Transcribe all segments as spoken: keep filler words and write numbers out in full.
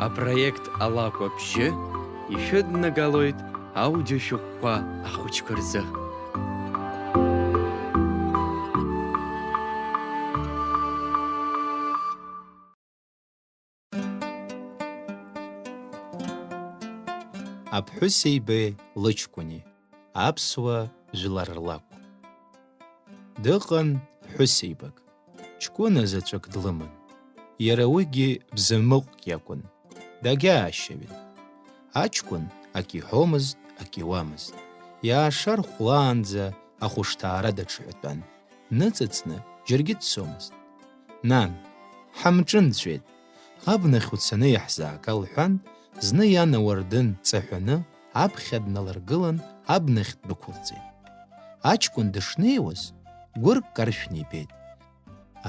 Апроект Алакә абжьы ишәыднагалоит аудиошәҟәқәа ахәыҷқәа рзы. Аԥҳәысеибеи лыҷкәыни, аԥсуа жәлар рлакә. Дыҟан ԥҳәысеибак, ҷкәына заҵәык длыман. Иара уигьы бзамыҟәк иакәын, дагьаашьаҩын. Аҷкәын ак иҳәомызт, ак иуамызт. Иаашархәлаанӡа ахәышҭаара даҿҳәатәан. Ныҵыҵны џьаргьы дцомызт. Нан, ҳамҿынҵәеит, абнахь уцаны иаҳзаага, лҳәан, зны иан ауардын ҵаҳәаны, аԥхьа дналаргылан, абнахь ддәықәылҵеит. Аҷкәын дышнеиуаз, гәырк каршәны ибеит.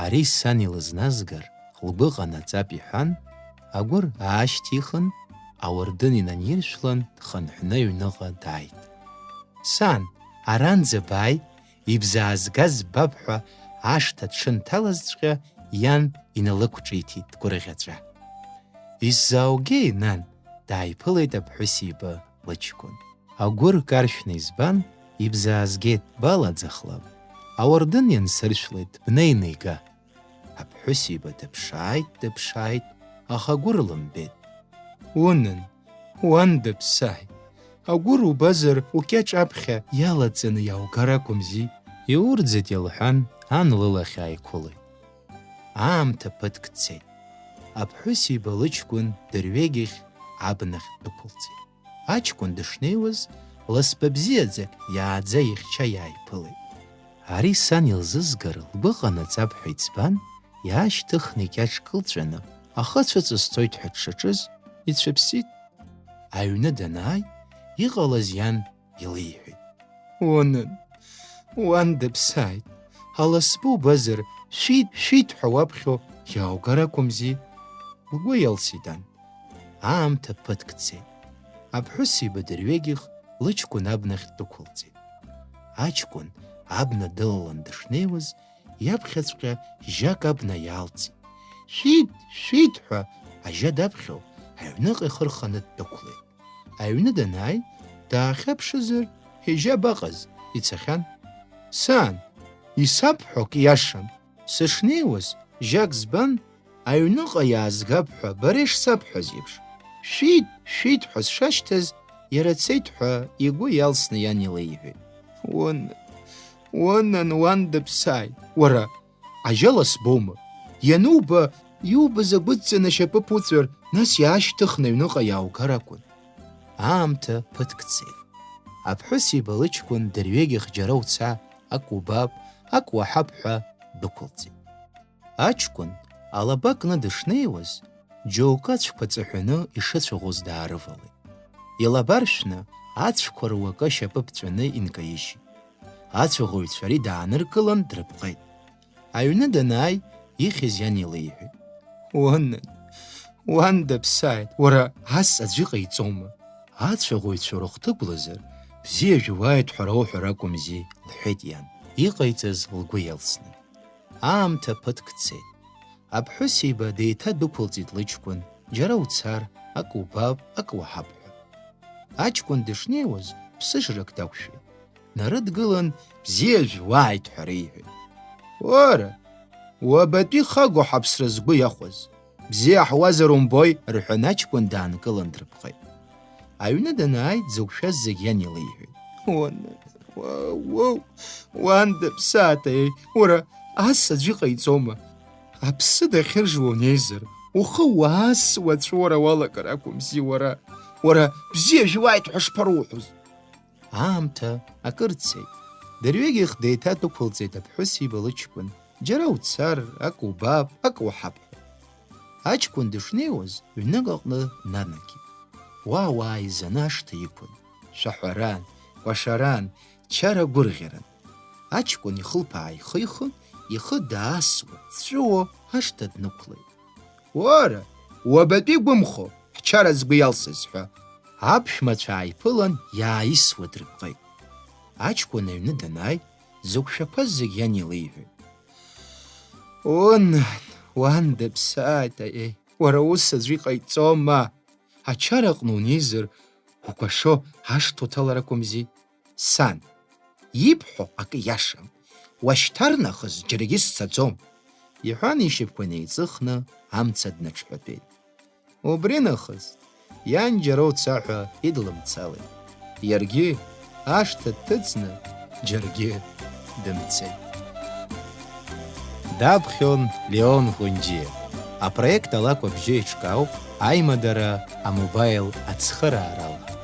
Ари сан илызназгар, лгәы ҟанаҵап, иҳәан, агәыр аашьҭихын, ауардын инаниршәлан, дхынҳәны аҩныҟа дааит. Сан, аранӡа бааи, ибзаазгаз ббап ҳәа ашҭа дшынҭалазҵәҟьа иан иналықәҿиҭит дгәырӷьаҵәа. Исзааугеи, нан? Дааиԥылеит аԥҳәысеиба лыҷкәын. Агәыр каршәны избан, ибзаазгеит, балаӡахлап. Ауардын иансыршәлеит, бнеины ига. Аԥҳәысеиба дыԥшааит, дыԥшааит, аха агәыр лымбеит. Унан, уан дыԥсааит. Агәыр убазар, укьаҿ аԥхьа иалаҵаны иааугар акәымзи. Иурӡит, илҳәан, ан лылахь ааиқәылеит. Аамҭа ԥыҭк цеит. Аԥҳәысеиба лыҷкәын дырҩегьых абнахь дәықәылҵеит. Аҷкәын дышнеиуаз, ласба бзиаӡак иааӡа ихьча иааиԥылеит. Ари сан илзызгар лгәы ҟанаҵап ҳәа иӡбан, иаашьҭыхны икьаҿ кылҵәаны, ахы ацәыҵысҵоит ҳәа дшаҿыз, ицәыԥсит. Аҩны данааи, иҟалаз иан илеиҳәеит. Унан, уан дыԥсааит, аласба убазар, шәит, шәит ҳәа уаԥхьо иааугар акәымзи? Лгәы иалсит ан. Аамҭа ԥыҭк цеит. Аԥҳәысеиба дырҩегьых лыҷкәын абнахь ддәықәылҵеит. Аҷкәын абна дылалан дышнеиуаз, иаԥхьаҵәҟьа жьак абна иаалҵит. Шәит, шәит ҳәа ажьа даԥхьо, аҩныҟа ихы рханы ддәықәлеит. Аҩны данааи, даахьаԥшызар, ижьа абаҟаз, ицахьан. Сан, исабҳәо ак иашам. Сышнеиуаз, жьак збан, аҩныҟа иаазгап ҳәа, бара ишсабҳәаз еиԥш. Шәит, шәит ҳәа сшашьҭаз, иара цеит ҳәа игәы иалсны иан илеиҳәеит. Уан, уанан, уан дыԥсааит. Уара, ажьала сбома? Иануба, иубаз агәыдҵаны ашьапы ԥуҵәар, нас иаашьҭыхны аҩныҟа иааугар акәын. Аамҭа ԥыҭк цеит. Аԥҳәысеиба лыҷкәын дырҩегьых џьара уца, ак убап, ак уаҳап ҳәа дәықәылҵеит. Аҷкәын алаба кны дышнеиуаз, џьоукы ацәқәа ҵаҳәаны ишыцәаӷәоз даарывалеит. Илаба ршәны, ацәқәа руакы ашьапы ԥҵәаны инкаижьит. Ацәаӷәаҩцәа ари дааныркылан, дрыпҟеит. Аҩны данааи, ихьыз иан илеиҳәеит. Уаннан, уан даԥсааит, уара, ас аӡәы иҟаиҵома? Ацәаӷәаҩцәа урыхҭыгәлазар, бзиа жәуааит ҳәа рауҳәар акәымзи, лҳәеит иан, иҟаиҵаз лгәы иалсны. Аамҭа ԥыҭк цеит. Аԥҳәысеиба деиҭадәықәылҵеит лыҷкәын, џьара уцар, ак убап, ак уаҳап ҳәа. Аҷкәын дышнеиуаз, ԥсыжрак дақәшәеит. Нарыдгылан, бзиа жәуааит ҳәа реиҳәеит. Уара, уабатәи хаго ҳаԥсра згәы иахәаз? Бзиа ҳуазар умбои, рҳәан аҷкәын даанкылан дрыпҟеит. Аҩны данааи, дзықәшәаз зегь иан илеиҳәеит. Уан, уа, уоу, уан дыԥсааит, аиеи, уара, ас аӡәы иҟаиҵома? Аԥсы дахьыржуа унеизар, ухы уаас уаҵәуара уалагар акәымзи уара, уара, бзиа жәуааит ҳәа шԥаруҳәоз? Аамҭа акыр цеит. Дырҩегьых деиҭадәықәылҵеит аԥҳәысеиба лыҷкәын, џьара уцар, ак убап, ак уаҳап ҳәа. Аҷкәын дышнеиуаз, ҩнык аҟны днанагеит. Уа ауаа еизаны ашҭа иқәын. Шәаҳәаран, кәашаран, чара гәырӷьаран. Аҷкәын ихылԥа ааихихын, ихы даасуа, дҵәыуо ашҭа днықәлеит. Уара, уабатәи гәымхо, ҳчара згәы иалсыз ҳәа, аԥшәмацәа ааиԥылан, иааисуа дрыпҟеит. Аҷкәын аҩны данааи, дзықәшәақәаз зегь иан илеиҳәеит. Унан, уан дыԥсааит, аиеи, Уара ус аӡәы иҟаиҵома? Ачараҟны унеизар, укәашо ашҭа уҭалар акәымзи? Сан, ибҳәо акы иашам. Уашьҭарнахыс џьаргьы сцаӡом, иҳәан, ишьапқәа неиҵыхны амца днаҽҳәатәеит. Убри нахыс, иан џьара уца ҳәа идлымцалеит. Иаргьы ашҭа дҭыҵны џьаргьы дымцеит. Даԥхьон Леон Гәынџьиа. Апроект Алакә абжьы еиҿкаауп аимадара амобаил ацхыраарала.